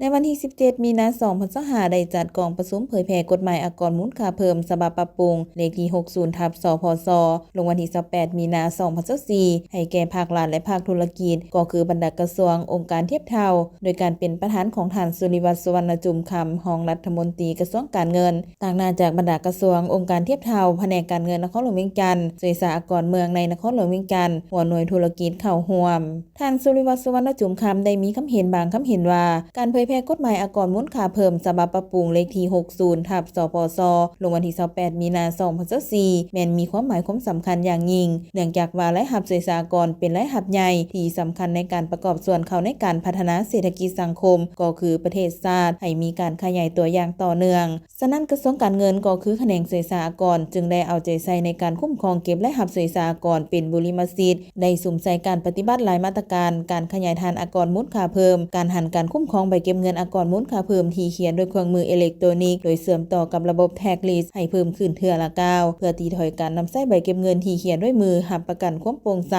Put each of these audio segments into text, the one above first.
ໃນວັນທີສິບເຈັດ ມີນາ ສອງພັນຊາວຫ້າ ໄດ້ຈັດກອງປະຊຸມເຜີຍແຜ່ກົດໝາຍອາກອນມູນຄ່າເພີ່ມ ສະບັບປັບປຸງ ເລກທີຫົກສິບ ທັບ ສພສ ລົງວັນທີຊາວແປດ ມີນາ ສອງພັນຊາວສີ່ ໃຫ້ແກ່ພາກລັດ ແລະ ພາກທຸລະກິດ ກໍຄືບັນດາກະຊວງ, ອົງການທຽບເທົ່າ ໂດຍການເປັນປະທານຂອງທ່ານ ສຸລິວັດ ສຸວັນນະຈຸມຄຳ ຮອງລັດຖະມົນຕີກະຊວງການເງິນ. ຕາງໜ້າຈາກບັນດາກະຊວງ, ອົງການທຽບເທົ່າ, ພະແນກການເງິນນະຄອນຫຼວງວຽງຈັນ, ເສສາອາກອນເມືອງໃນນະຄອນຫຼວງວຽງຈັນ, ຫົວໜ່ວຍທຸລະກິດເຂົ້າຮ່ວມ. ທ່ານ ສຸລິວັດ ສຸວັນນະຈຸມຄຳ ໄດ້ມີຄຳເຫັນບາງຄຳເຫັນວ່າ ການເຜີຍແຜ່ກົດໝາຍອາກອນມູນຄ່າເພີ່ມ ສະບັບປັບປຸງ ເລກທີຫົກສິບ ທັບ ສພສ ລົງວັນທີຊາວແປດ ມີນາ ສອງພັນຊາວສີ່ ແມ່ນມີຄວາມໝາຍຄວາມສຳຄັນຢ່າງຍິ່ງ ເນື່ອງຈາກວ່າລາຍຮັບເສສາອາກອນເປັນລາຍຮັບໃຫຍ່ທີ່ສຳຄັນໃນການປະກອບສ່ວນເຂົ້າໃນການພັດທະນາເສດຖະກິດສັງຄົມ ກໍຄືປະເທດຊາດ ໃຫ້ມີການຂະຫຍາຍຕົວຢ່າງຕໍ່ເນື່ອງ. ສະນັ້ນ ກະຊວງການເງິນ ກໍຄືຂະແໜງເສສາອາກອນ ຈຶ່ງໄດ້ເອົາໃຈໃສ່ໃນການຄຸ້ມຄອງເກັບລາຍຮັບເສສາອາກອນເປັນບຸລິມະສິດ, ໄດ້ສຸມໃສ່ການປະຕິບັດຫຼາຍມາດຕະການ, ການຂະຫຍາຍຖານອາກອນມູນຄ່າເພີ່ມ, ການຫັນການຄຸ້ມຄອງໃບເກັບເງິນອາກອນມູນຄ່າເພີ່ມທີ່ຂຽນດ້ວຍເຄື່ອງມືເອເລັກໂຕຣນິກ ໂດຍເຊື່ອມຕໍ່ກັບລະບົບ Tax List ໃຫ້ເພີ່ມຂຶ້ນເທື່ອລະກ້າວ ເພື່ອຕີຖອຍການນຳໃຊ້ໃບເກັບເງິນທີ່ຂຽນດ້ວຍມື, ຮັບປະກັນຄວາມໂປ່ງໃສ.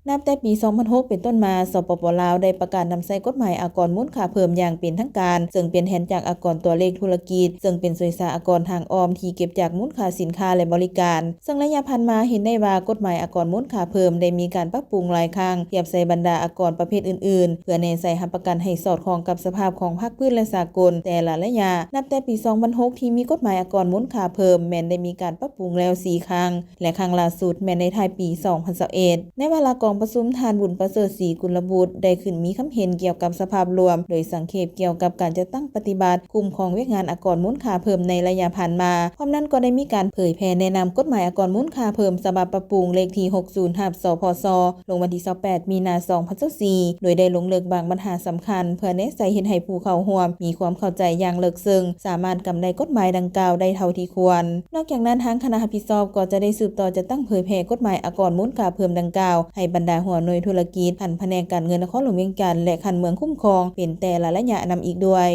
ນັບແຕ່ປີສອງພັນຫົກເປັນຕົ້ນມາ, ສປປ ລາວ ໄດ້ປະກາດນຳໃຊ້ກົດໝາຍອາກອນມູນຄ່າເພີ່ມຢ່າງເປັນທາງການ, ເຊິ່ງປ່ຽນແທນຈາກອາກອນຕົວເລກທຸລະກິດ, ເຊິ່ງເປັນເສສາອາກອນທາງອ້ອມທີ່ເກັບຈາກມູນຄ່າສິນຄ້າ ແລະ ບໍລິການ. ເຊິ່ງໄລຍະຜ່ານມາເຫັນໄດ້ວ່າ ກົດໝາຍອາກອນມູນຄ່າເພີ່ມໄດ້ມີການປັບປຸງຫຼາຍຄັ້ງ ທຽບໃສ່ບັນດາອາກອນປະເພດອື່ນໆ ເພື່ອແນໃສ່ຮັບປະກັນໃຫ້ສອດຄ່ອງກັບສະພາບຂອງພາກພື້ນ ແລະ ສາກົນແຕ່ລະໄລຍະ. ນັບແຕ່ປີສອງພັນຫົກ ທີ່ມີກົດໝາຍອາກອນມູນຄ່າເພີ່ມ ແມ່ນໄດ້ມີການປັບປຸງແລ້ວສີ່ຄັ້ງ. ແລະ ຄັ້ງລ່າສຸດແມ່ນໃນທ້າຍປີສອງພັນຊາວເອັດ ໃນວາລະກອງປະຊຸມ, ທ່ານ ບຸນປະເສີດ ສີກຸນລະບຸດ ໄດ້ຂຶ້ນມີຄຳເຫັນກ່ຽວກັບສະພາບລວມໂດຍສັງເຂບກ່ຽວກັບການຈັດຕັ້ງປະຕິບັດຄຸ້ມຄອງວຽກງານອາກອນມູນຄ່າເພີ່ມໃນໄລຍະຜ່ານມາ. ພ້ອມນັ້ນກໍໄດ້ມີການເຜີຍແຜ່ແນະນຳກົດໝາຍອາກອນມູນຄ່າເພີ່ມ ສະບັບປັບປຸງ ເລກທີຫົກສິບ ທັບ ສພສ ລົງວັນທີຊາວແປດ ມີນາ ສອງພັນຊາວສີ່ ໂດຍໄດ້ລົງເລິກບາງບັນຫາສຳຄັນ ເພື່ອແນໃສ່ເຮັດໃຫ້ຜູ້ເຂົ້າຮ່ວມມີຄວາມເຂົ້າໃຈຢ່າງເລິກເຊິ່ງ, ສາມາດກຳໄລກົດໝາຍດັ່ງກ່າວໄດ້ເທົ່າທີ່ຄວນ. ນອກຈາກນັ້ນ, ທາງຄະນະຮັບຜິດຊອບກໍຈະໄດ້ສືບຕໍ່ຈັດຕັ້ງເຜີຍແຜ່ກົດໝາຍອາກອນມູນຄ່າເພີ່ມດັ່ງກ່າວ ໃຫ້ບັນດາຫົວໜ່ວຍທຸລະກິດ, ຂັ້ນພະແນກການເງິນນະຄອນຫຼວງວຽງຈັນ ແລະ ຂັ້ນເມືອງຄຸ້ມຄອງເປັນແຕ່ລະໄລຍະນຳອີກດ້ວຍ.